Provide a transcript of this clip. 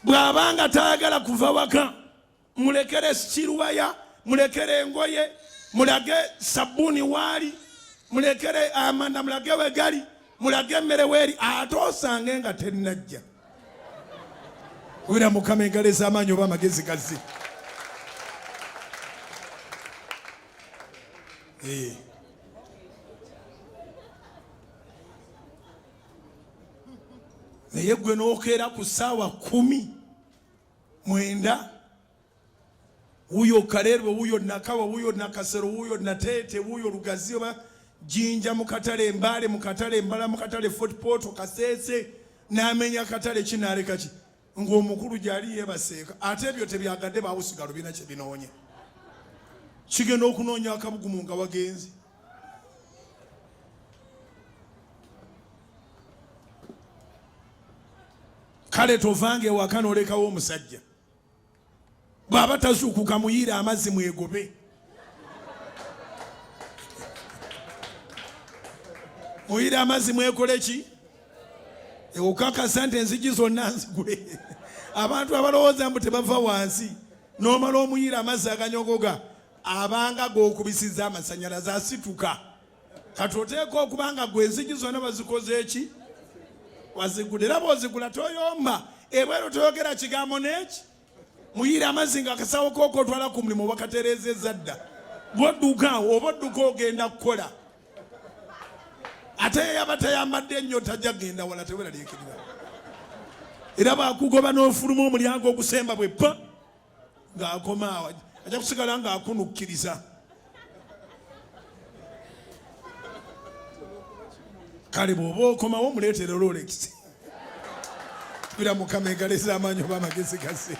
Bw'abanga tayagala kuva waka, mulekere sikiruwaya, mulekere engoye, mulage sabbuuni waali, mulekere amanda, mulage wegali, mulage emmere weeri, ate osange nga tennajja. Kubira Mukama engalo ez'amaanyi oba amagezi gazze. Eh. Naye gwe n'okeera ku ssaawa 19, wuyo Kalerwe, wuyo Nakawa, wuyo Nakasero, wuyo Nateete, wuyo Lugazi oba Jinja mu katale, Embaale mu katale, Embala mu katale, Fort Portal, Kasese, n'amenya katale ki n'aleka ki, ng'omukulu gyali yeebaseeka, ate ebyo tebyagadde baawusigalo birina kye binoonya. Kigenda okunoonya akabugumu nga wagenze. Kale tovanga ewaka n'olekawo omusajja bw'aba tazuukuka, muyiire amazzi mwegobe. Muyiire amazzi mwekole ki? Okakasa nti enzigi zonna nzigule. Abantu abalowooza mbu tebava wansi, n'omala omuyiira amazzi aganyogoga abanga g'okubisiza amasanyalaze asituka. Kati oteeka okuba nga gwe enzigi zonna bazikoze eki? Wazigula. Era bw'ozigula toyomba ebweru, toyogera kigambo n'eki. Muyiire amazzi nga akasawo kooko otwala ku mulimu bakatereezezza dda. Bw'odduka awo oba odduka ogenda kukola. Ate yaba tayambadde nnyo tajja kugenda wala, teweraliikirira. Era bakugoba n'ofuluma omulyango ogusemba bwe ppa ng'akoma awo, ajja kusigala ng'akunukkiriza. Kale bw'oba okomawo omuleetere Rolex. Kubira Mukama engalo ez'amaanyi oba amagezi gazze.